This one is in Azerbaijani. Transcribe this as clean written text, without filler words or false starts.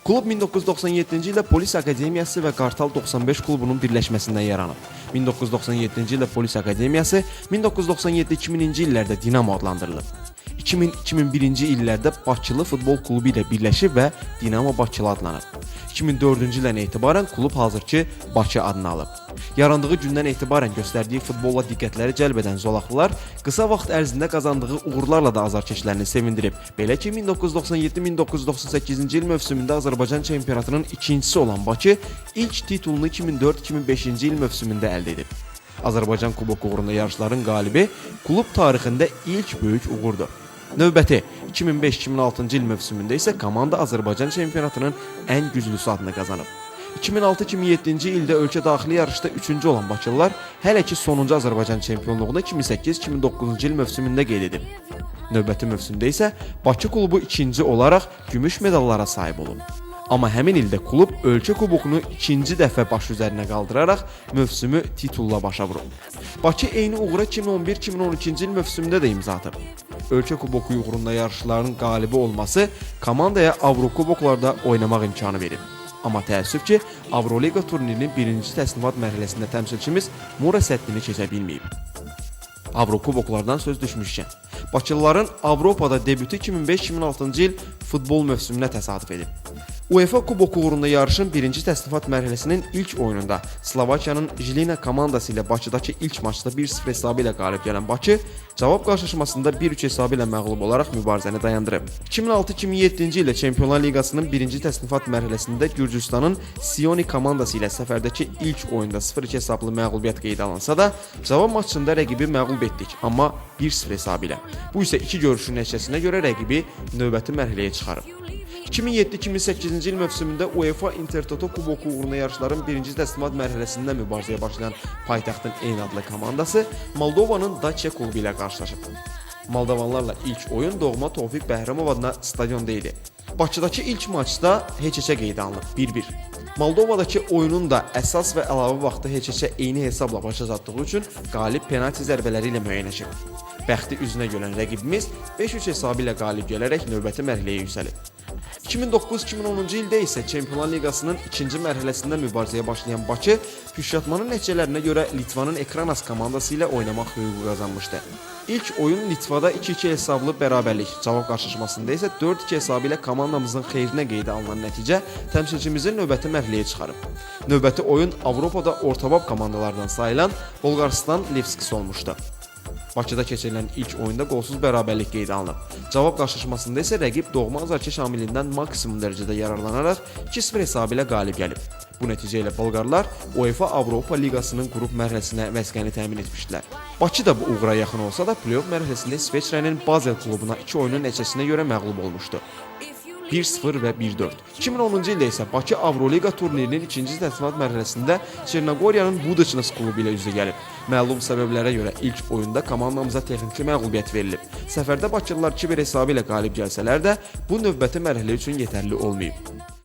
Klub 1997-ci ildə Polis Akademiyası və Qartal 95 klubunun birləşməsindən yaranıb. 1997-ci ildə Polis Akademiyası, 1997-2000-ci illərdə Dinamo adlandırılıb. 2000-2001-ci illərdə Bakılı futbol klubu ilə birləşib və Dinamo Bakılı adlanıb. 2004-cü ildən etibarən klub hazırki Bakı adını alıb. Yarandığı gündən etibarən göstərdiyi futbolla diqqətləri cəlb edən zolaqlılar qısa vaxt ərzində qazandığı uğurlarla da azarkeşlərini sevindirib. Belə ki, 1997-1998-ci il mövsümündə Azərbaycan çempionatının ikincisi olan Bakı ilk titulunu 2004-2005-ci il mövsümündə əldə edib. Azərbaycan Kuboku uğrunda yarışların qalibi klub tarixində ilk böyük uğurdur. Növbəti 2005-2006-cı il mövsümündə isə komanda Azərbaycan çempionatının ən güclüsü adını qazanıb. 2006-2007-ci ildə ölkə daxili yarışda üçüncü olan Bakılılar hələ ki sonuncu Azərbaycan çempionluğunu 2008-2009-cu il mövsümündə qeyd edib. Növbəti mövsümdə isə Bakı klubu ikinci olaraq gümüş medallara sahib olub. Amma həmin ildə klub ölkə kubokunu ikinci dəfə baş üzərinə qaldıraraq mövsümü titulla başa vurub. Bakı eyni uğura 2011-2012-ci il mövsümündə də imza atıb. Ölkə kuboku uğrunda yarışların qalibi olması komandaya Avrokuboklarda oynamaq imkanı verib. Amma təəssüf ki, Avroliqa turnirinin birinci təsnifat mərhələsində təmsilçimiz Mura səddini keçə bilməyib. Avrokuboklardan söz düşmüşkən, Bakılıların Avropada debütü 2005-2006-cı il futbol mövsümünə təsadüf edib. UEFA Kuboku uğrunda yarışın birinci təsnifat mərhələsinin ilk oyununda Slovakiyanın Žilina komandası ilə Bakıdakı ilk maçda 1-0 hesabı ilə qalib gələn Bakı cavab qarşılaşmasında 1-3 hesabı ilə məğlub olaraq mübarizəni dayandırıb. 2006-2007-ci ildə Çempionlar Liqasının birinci təsnifat mərhələsində Gürcüstanın Sioni komandası ilə səfərdəki ilk oyunda 0-2 hesablı məğlubiyyət qeydə alınsa da, cavab maçında rəqibi məğlub etdik, amma 1-0 hesabı ilə. Bu isə iki görüşün nəticəsinə görə rəqibi növbəti mərhələyə çıxarıb. 2007-2008-ci il mövsümündə UEFA Intertoto Kuboku uğruna yarışların birinci təsnimat mərhələsində mübarizəyə başlayan paytaxtın eyni adlı komandası Moldovanın Dacia klubu ilə qarşılaşıb. Moldovanlarla ilk oyun doğma Tofiq Bəhramov adına stadionda idi. Bakıdakı ilk maçda heç-heçə qeydə alınıb 1-1. Moldovadakı oyunun da əsas və əlavə vaxtı heç-heçə eyni hesabla başa çatdığı üçün qalib penalti zərbələri ilə müəyyənləşib. Bəxti üzünə gələn rəqibimiz 5-3 hesabı ilə qalib gələrək növbəti mərhələyə yüksəlib. 2009-2010-cu ildə isə Çempionlar Liqasının ikinci mərhələsində mübarizəyə başlayan Bakı püşkatmanın nəticələrinə görə Litvanın Ekranas komandası ilə oynamaq hüququ qazanmışdı. İlk oyun Litvada 2-2 hesablı bərabərlik, cavab qarşılaşmasında isə 4-2 hesabı ilə komandamızın xeyrinə qeydə alınan nəticə təmsilçimizi növbəti mərhələyə çıxarıb. Növbəti oyun Avropada ortabab komandalardan sayılan Bolqarıstan Levskisi olmuşdu. Bakıda keçirilən ilk oyunda qolsuz bərabərlik qeydə alınıb. Cavab qarşılaşmasında isə rəqib doğma azarkeş amilindən maksimum dərəcədə yararlanaraq 2-0 hesabı ilə qalib gəlib. Bu nəticə ilə Bolqarlar UEFA Avropa Liqasının qrup mərhələsinə vəsiqəni təmin etmişdilər. Bakı da bu uğura yaxın olsa da play-off mərhələsində İsveçrənin Basel klubuna iki oyunun nəticəsinə görə məğlub olmuşdu. 1-0 və 1-4. 2010-cu ildə isə Bakı Avroliqa turnirinin ikinci təsnifat mərhələsində Çernogoriyanın Budućnost klubu ilə üzə gəlib. Məlum səbəblərə görə ilk oyunda komandamıza texniki məğlubiyyət verilib. Səfərdə Bakılılar 2-1 hesabı ilə qalib gəlsələr də, bu növbəti mərhələ üçün yetərli olmayıb.